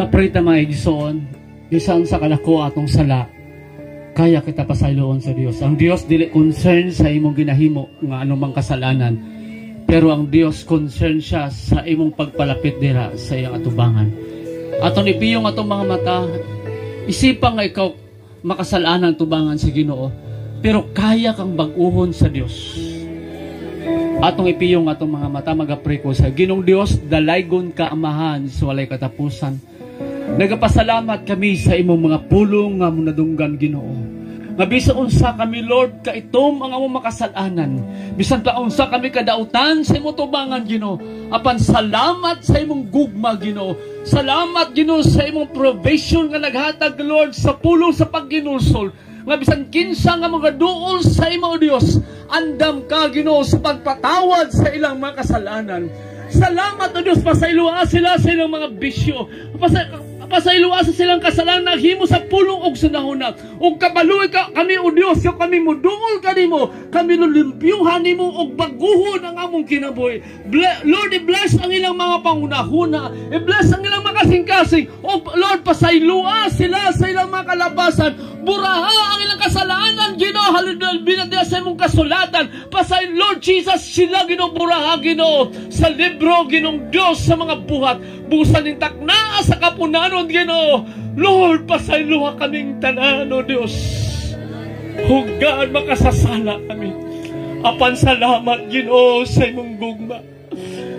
Magapray ta, mga igsoon, bisan sa kalako atong sala, kaya kita pasayloon sa Dios. Ang Dios dili concern sa imong ginahimo nga anumang kasalanan, pero ang Dios concern siya sa imong pagpalapit dira sa iyang atubangan. Aton ipiyong atong mga mata, isipa nga ikaw makasalanan tubangan sa Ginoo, pero kaya kang bag-uhon sa Dios. Atong ipiyong atong mga mata, magapray ko sa Ginoong Dios, dalaygon ka, Amahan sa walay katapusan. Nagapasalamat kami sa imong mga pulong nga nadunggan, Ginoo. Nga bisan unsa kami, Lord, kaitom ang among makasalanan. Bisan pa unsa kami kadautan sa imong tubangan, Ginoo. Apan salamat sa imong gugma, Ginoo. Salamat, Ginoo, sa imong provision nga naghatag, Lord, sa pulong sa pagginulsol. Nga bisan kinsa nga mga duol sa imo, Dios, andam ka, Ginoo, sa pagpatawad sa ilang mga kasalanan. Salamat, O Dios, pasayloa sila sa ilang mga bisyo. Pasayloa sa silang kasalanan naghimo sa pulong og sunahuna. Ug kabaloy ka kami, O Dios, nga kami moduol kanimo, kami lulimpyuhan nimo og baguhon ang among kinabuhi. Lord, i-bless ang ilang mga pangunahuna, i-bless ang ilang mga kasing-kasing. O Lord, pasayloa sila sa ilang mga kalabasan. Buraha ang ilang kasalanan, Ginoo, hallelujah, binadya sa imong kasulatan. Pasay, Lord Jesus, sila, Ginoo, buraha, Ginoo, sa libro, Ginoong Dios, sa mga buhat. Busan ning taknaa sa kapunanon, Ginoo. Lord, pasayloa kaming tanan, O Dios. Hugaan makasasala kami. Apan salamat, Ginoo, sa imong gugma.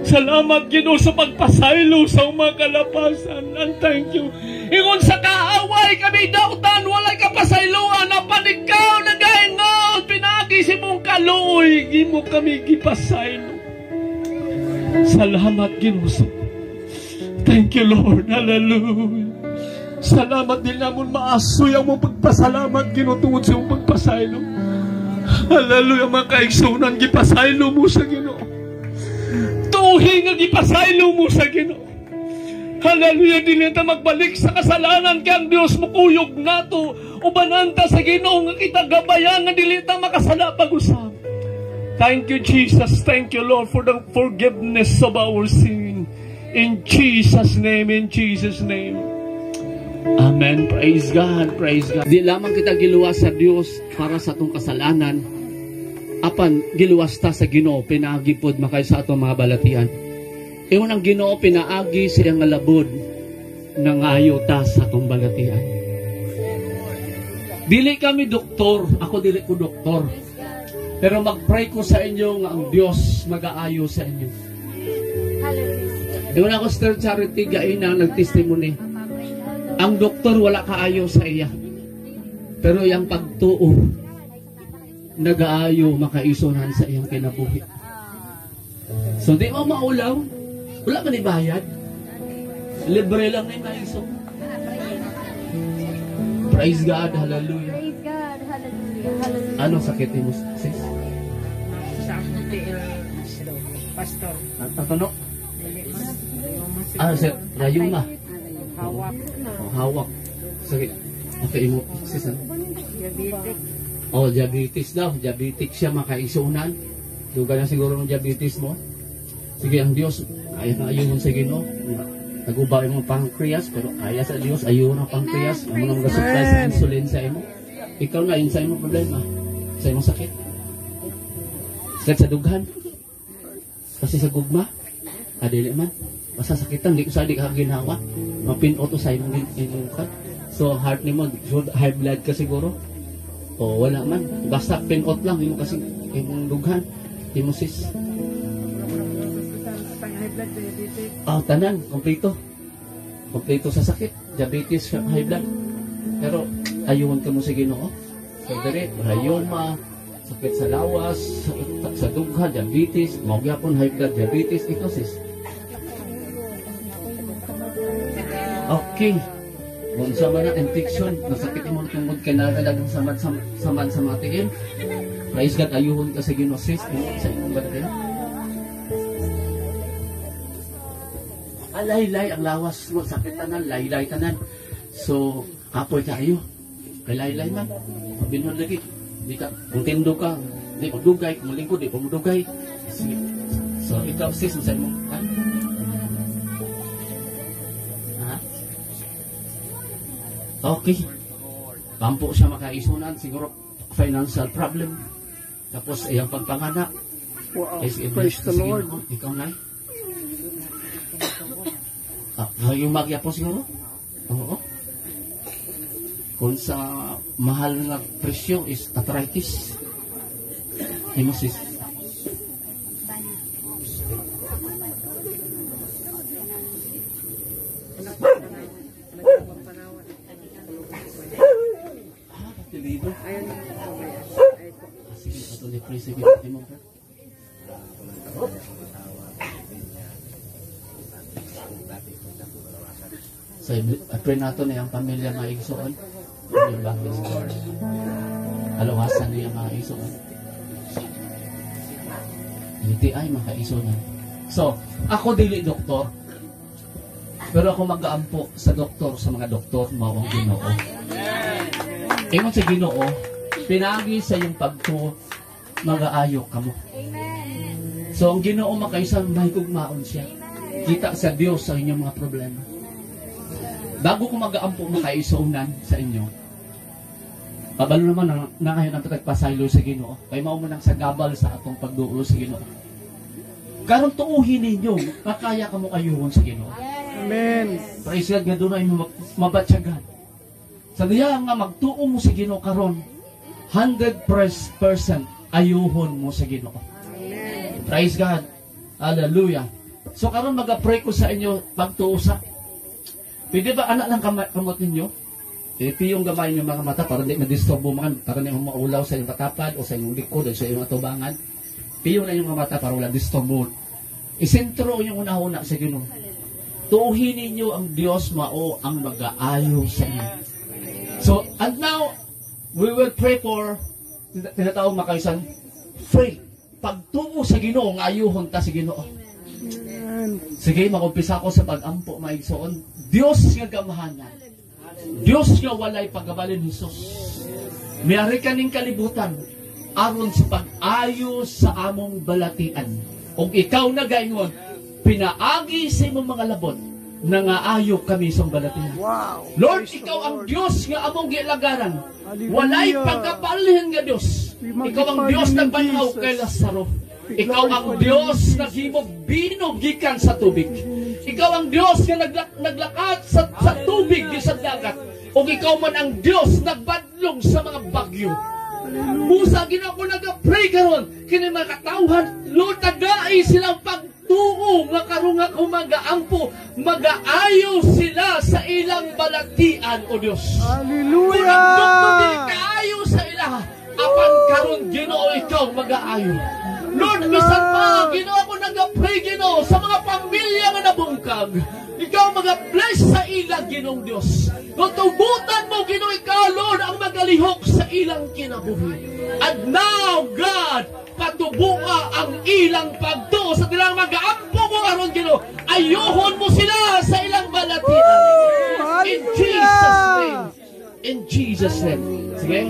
Salamat, Ginoo, sa pagpasaylo sa mga kalapasan. And thank you. Ingon sa kaaway kami dautan, walay kapasayloan. Apan ikaw nagaingon, pinaagi sa imong kaluoy, imo kami gipasaylo. Salamat, Ginoo. Thank you, Lord. Hallelujah. Salamat din namon maasoy ang mong pagpasalamat, Ginoo, tungod sa imong pagpasaylo. Hallelujah, mga kaigsunan, gipasaylo mo sa Ginoo. Tuhi nga gipasaylo mo sa Ginoo. Hallelujah, dili ta magbalik sa kasalanan kay ang Dios mukuyog nato. Ubanan ta sa Ginoo nga kita gabayan nga dili ta makasala pag-usab. Thank you, Jesus. Thank you, Lord, for the forgiveness of our sin. In Jesus' name, in Jesus' name. Amen. Praise God. Praise God. Di lamang kita giluwas sa Dios para sa atong kasalanan, apan giluwas ta sa Ginoo pinaagi pod makay sa atong mga balatian. Ingon ang Ginoo, pinaagi sa iyang labod nangayo ta sa atong balatian. Dili kami doktor, ako dili ko doktor. Pero magpray ko sa inyo nga ang Dios magaayo sa inyo. Ingon ako, Sister Charity Gaina nagtestimony. Ang doktor wala kaayo sa iya. Pero iyang pagtuo nagaayo makaisunan sa iyang kinabuhi. So di mo maulaw, wala man ibayad. Libre lang na maiso. Praise God, hallelujah. Praise God, hallelujah, hallelujah. Anong sakit mo, sis? Sa akong tiil, pastor. Ano? Dili man. Ah, sir, rayuma. Hawak. Oh, hawak. Sige. Okay mo, sis, ano? Diabetic. Oh, diabetes daw. Diabetic siya, makaisunan. Duga na siguro ng diabetes mo. Sige, ang Diyos, kaya na ayun sa Ginoo. Naguba yung pancreas, pero kaya sa Diyos, ayun ang pancreas. Ang mga mga-supply sa insulin sa imo. Ikaw na, yun sa imong problema. Sa imong sakit. Sakit sa dughan. Kasi sa gugma. Adili man. Basta sakitan, di ko sa di ka ginawa. Mapinot sa imong imong kan. So, heart nimo, so, high blood ka siguro. O wala man. Basta pinot lang imo kasi imong dughan, imo sis. High blood, diabetic. Oh, tanan, kompleto. Kompleto sa sakit, diabetes, high blood. Pero ayun ka mo sa Ginoo. So diri, rayuma, sakit sa lawas, sa dughan, diabetes, mao gyapon high blood, diabetes, ito sis. Okay. Kung sa man na infection, nasakit mo tungod kay nagadagang samad samad sa mga tiil. Praise God, ayuhon ka sa Ginoo sis, sa imong balatian. Alaylay ang lawas mo, sakit tanan, laylay tanan. So, kapoy kayo. Kay laylay man, mabinhon lagi. Di ka, kung tindo ka, di magdugay, kung lingkod, di pa magdugay. Sige. So, ikaw sis, sa imong kan? Ha? Okay. Pampo siya makaisunan, siguro financial problem. Tapos iyang pagpanganak. Wow. Is Praise the sige, Lord. Ginoo. Ikaw na. Ah, yung magya po siguro? Oo. Kung sa mahal nga presyo is arthritis. Hemosis. Ah, patilido. Ah, sige, patuloy. Pray, sige. Imo, bro. So, I pray nato na yung pamilya mga igsoon. Yung bakit Lord. Alawasan niya mga igsoon. UTI mga kaigsuonan. So, ako dili doktor. Pero ako mag-aampo sa doktor, sa mga doktor, mao ang Ginoo. Ingon sa Ginoo, pinaagi sa iyong pagtuo, magaayo kamo. So, ang Ginoo makaisang mahigugmaon siya. Kita sa Dios sa inyong mga problema. Bago ko mag-aampo makaisuunan sa inyo, kabalo naman na ngayon ang tagpasaylo sa Ginoo. Kay mao man ang sagabal sa atong pagduol sa Ginoo. Karon tuuhin ninyo, kakaya kamo ayuhon sa Ginoo. Amen. Praise God nga dunay mabatyagan. Sa diya nga magtuo mo sa Ginoo karon, 100% ayuhon mo sa Ginoo. Praise God. Hallelujah. So karon maga-pray ko sa inyo pagtuo sa. Pwede ba anak lang kamot ninyo? Eh, piyong gamay yung mga mata para hindi madisturbo man, para hindi maulaw sa inyong katapad o sa inyong likod o sa inyong atubangan. Piyong na yung mga mata para wala disturbo. Isentro yung una-una sa Ginoo. Tuuhin ninyo ang Diyos mao ang mag-aayo sa inyo. So, and now, we will pray for tinatawag makaisan, faith. Pagtuo sa Ginoo, nga ayuhon ta sa Ginoo. Amen. Sige, magumpisa ko sa pag-ampo, maigsoon. Diyos nga gamahanan. Diyos nga walay paggabalin, Jesus. Miyari ka ning kalibutan aron sa pag-ayo sa among balatian. Ug ikaw nagaingon, pinaagi sa imong mga labot, nangaayo kami sa balatian. Wow. Lord, Praise the ikaw ang Lord. Diyos nga among gialagaran. Hallelujah. Walay pagkabalhin nga Diyos. We Ikaw ang magnify Diyos you, nagbanhaw Jesus. kay Lazaro. We Ikaw ang glorify you, Diyos Jesus. naghimog binog gikan sa tubig. Ikaw ang Diyos nga naglakat sa tubig di sa dagat. Ug ikaw man ang Diyos nagbadlong sa mga bagyo. Busa gina ko nag-pray karon kini mga katawhan, Lord, tagai silang pagtuo nga karunga ko magaampo, magaayo sila sa ilang balatian, O Dios. Hallelujah. Kung ang doktor dili kaayo sa ila, apan karon Ginoo ikaw magaayo. Lord, bisan pa Ginoo ako nag-pray Ginoo sa mga pamilya nga nabungkag. Ikaw maga-bless sa ilang Ginoong Dios. Kung tugutan mo Ginoo ikaw Lord ang magalihok sa ilang kinabuhi. And now God, patubua ang ilang pagtuo sa tilang mag-aampo mo aron Ginoo. Ayuhon mo sila sa ilang balatian. In Jesus name. In Jesus name. Sige.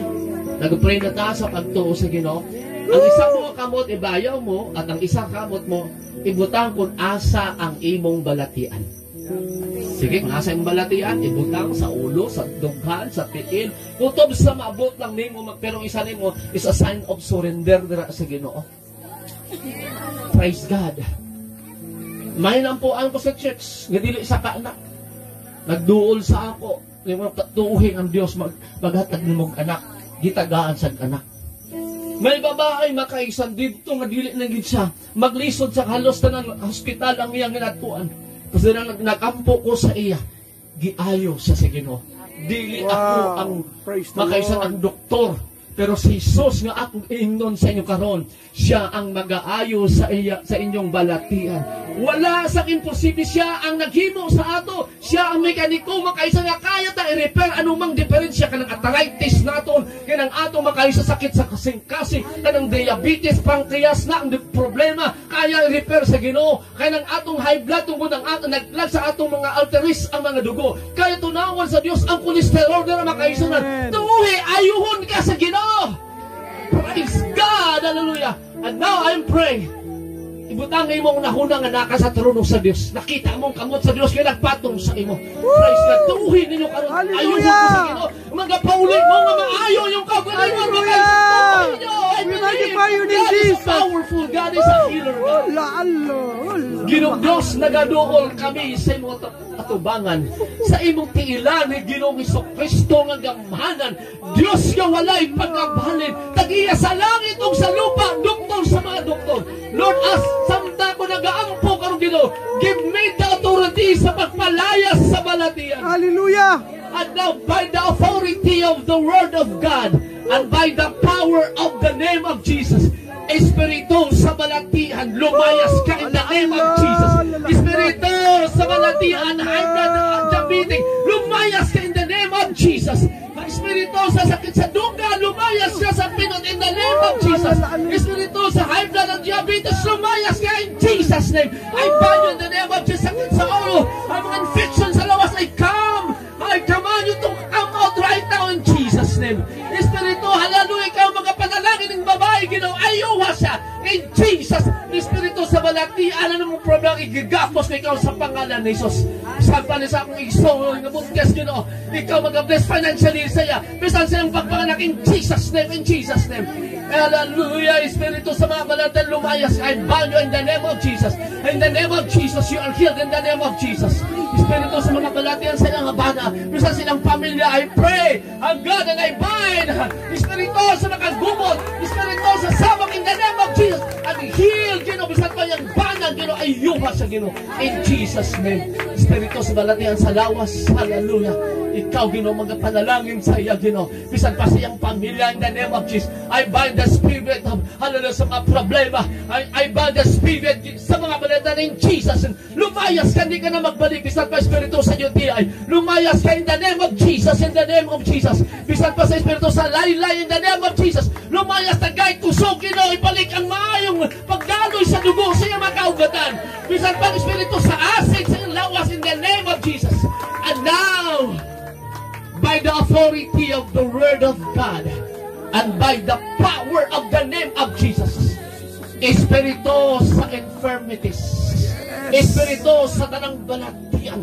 Nag-pray na ta sa pagtuo sa Ginoo. Ang isang mo kamot ibayaw mo at ang isang kamot mo ibutang kung asa ang imong balatian. Sige, kung asa imong balatian, ibutang sa ulo, sa dughan, sa tiil. Kutob sa maabot lang nimo, pero ang isa nimo is a sign of surrender dira sa Ginoo. Praise God. May nampuan ko sa church, nga dili sa kaanak. Nagduol sa ako, nimo tuuhin ang Dios maghatag nimong anak, gitagaan sa anak. May babae makaisan dito nga dili na gid siya. Maglisod sa halos tanan hospital ang iyang ginatuan. Kasi na nagampo ko sa iya, giayo siya sa Ginoo. Dili Wow. ako ang Praise the makaisan Lord. ang doktor, pero si Jesus nga akong ingnon sa inyo karon, siya ang magaayo sa iya sa inyong balatian. Wala sa imposible, siya ang naghimo sa ato. Siya ang mekaniko makaisa nga kaya ta i-repair anumang diferensya kanang arthritis naton, kanang ato makaisa sakit sa kasing-kasing, kanang diabetes, pancreas na ang problema, kaya i-repair sa Ginoo. Kanang atong high blood tungod ang ato naglag sa atong mga arteries ang mga dugo. Kaya tunawan sa Dios ang kolesterol na makaisa na. Amen. Tuuhi, ayuhon ka sa Ginoo. Praise God! Hallelujah! And now I'm praying. Ibutang imong hunahuna nga naa ka sa trono sa Dios. Nakita mong kamot sa Dios kay nagpatong sa imo. Praise God. Tuuhin ninyo karon. Hallelujah! Ayuhon mo sa Ginoo. Mga pauli mo nga maayo yung kaugalingon. Mga Hallelujah! I We believe magnify your name, God is Jesus. powerful. God is a healer. God. La Allah. Allah. Ginoong Diyos, nagaduol kami sa imong atubangan, sa imong tiilan ni Ginoong Kristo nga gamhanan, Diyos nga walay pagkabalin, tag-iya sa langit ug sa lupa, doktor sa mga doktor. Lord, as samtang ko nagaampo karon, Ginoo, give me the authority sa pagpalayas sa balatian. Hallelujah. And now, by the authority of the Word of God and by the power of the name of Jesus, Espiritu sa balatian, lumayas ka in the name of Jesus. Espiritu sa balatian, high blood, diabetic, lumayas ka in the name of Jesus. Espiritu sa sakit sa dungga, lumayas ka sa pinot in the name of Jesus. Espiritu sa high blood and diabetes, lumayas ka in Jesus' name. I bind you in the name of Jesus. Sakit sa ulo, ang mga infection sa lawas ay come. I command you to come out right now in Jesus' name. Espiritu, hallelujah, ikaw mga panalangin ng babae, Ginoo, ayuha siya in Jesus. Espiritu sa balatian, ano mong problema, igigapos ko ikaw sa pangalan ni Jesus. Sa ni sa akong igsoon, nga buntis, Ginoo, ikaw mag-bless financially sa iya. Bisan sa iyang pagpanganak in Jesus' name, in Jesus' name. Hallelujah, Espiritu sa mga balatan, lumayas. I bind you in the name of Jesus. In the name of Jesus, you are healed in the name of Jesus. Espiritu sa mga balatian sa ilang bana, bisan silang pamilya, I pray, ang God and I bind. Espiritu sa mga gumot, Espiritu sa sabak in the name of Jesus. And heal, Ginoo, bisan pa yung bana, Ginoo, ayuha sa Ginoo. In Jesus' name. Espiritu sa balatian sa lawas, hallelujah. Ikaw, Ginoo, mga panalangin sa iya, Ginoo. Bisan pa sa iyang pamilya in the name of Jesus. I bind the spirit of, hallelujah, sa mga problema. I bind the spirit sa mga balatan in Jesus. Lumayas ka, hindi ka na magbalik. Bisan pa espiritu sa UTI. Lumayas ka in the name of Jesus, in the name of Jesus. Bisan pa sa espiritu sa laylay, in the name of Jesus. Lumayas na kahit kusog, Ginoo, ibalik ang maayong pagdaloy sa dugo sa iyang mga kaugatan. Bisan pa ang espiritu sa acid sa iyang lawas, in the name of Jesus. And now, by the authority of the Word of God and by the power of the name of Jesus, espiritu sa infirmities, espiritu sa tanang balatian,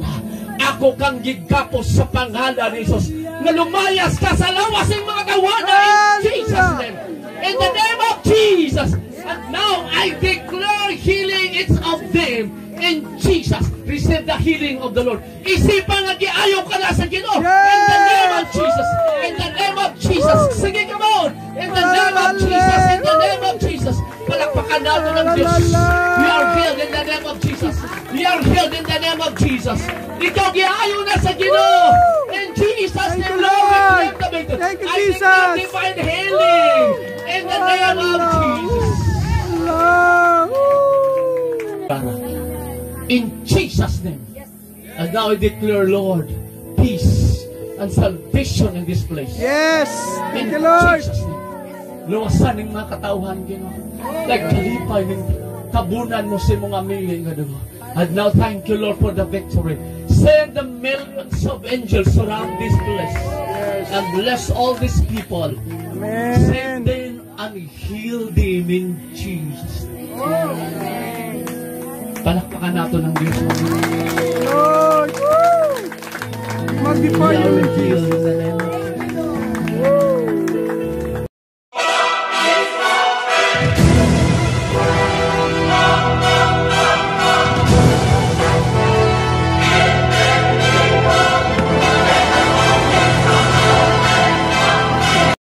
ako kang gigapos sa pangalan ni Jesus na lumayas ka sa lawas ng mga kawana in Jesus' name. In the name of Jesus. And now I declare healing, it's of them in Jesus. Receive the healing of the Lord. Isipan nga giayo ka na sa Ginoo. In the name of Jesus. In the name of Jesus. Sige, come on. In the name of Jesus. In the name of Jesus. Palakpakan natin ng Diyos. We are healed in the name of Jesus. We are healed in the name of Jesus. Ikaw giayo na sa Ginoo. In Jesus' Thank name, you, Lord, we Lord. claim the victory. Thank you, I declare Jesus. divine healing in the name of Jesus. Allah. In Jesus' name. And now I declare, Lord, peace and salvation in this place. Yes. In Thank you, Lord. Jesus' name. Luwasan ng mga katauhan, Ginoo. Nagkalipay ng tabunan mo sa mga mili nga dugo. And now thank you, Lord, for the victory. Send the millions of angels around this place. And bless all these people. Save Amen. them and heal them in Jesus' name. Palakpakan nato ng Diyos. Lord. Woo. Magnify We you are in healed Jesus. in the name of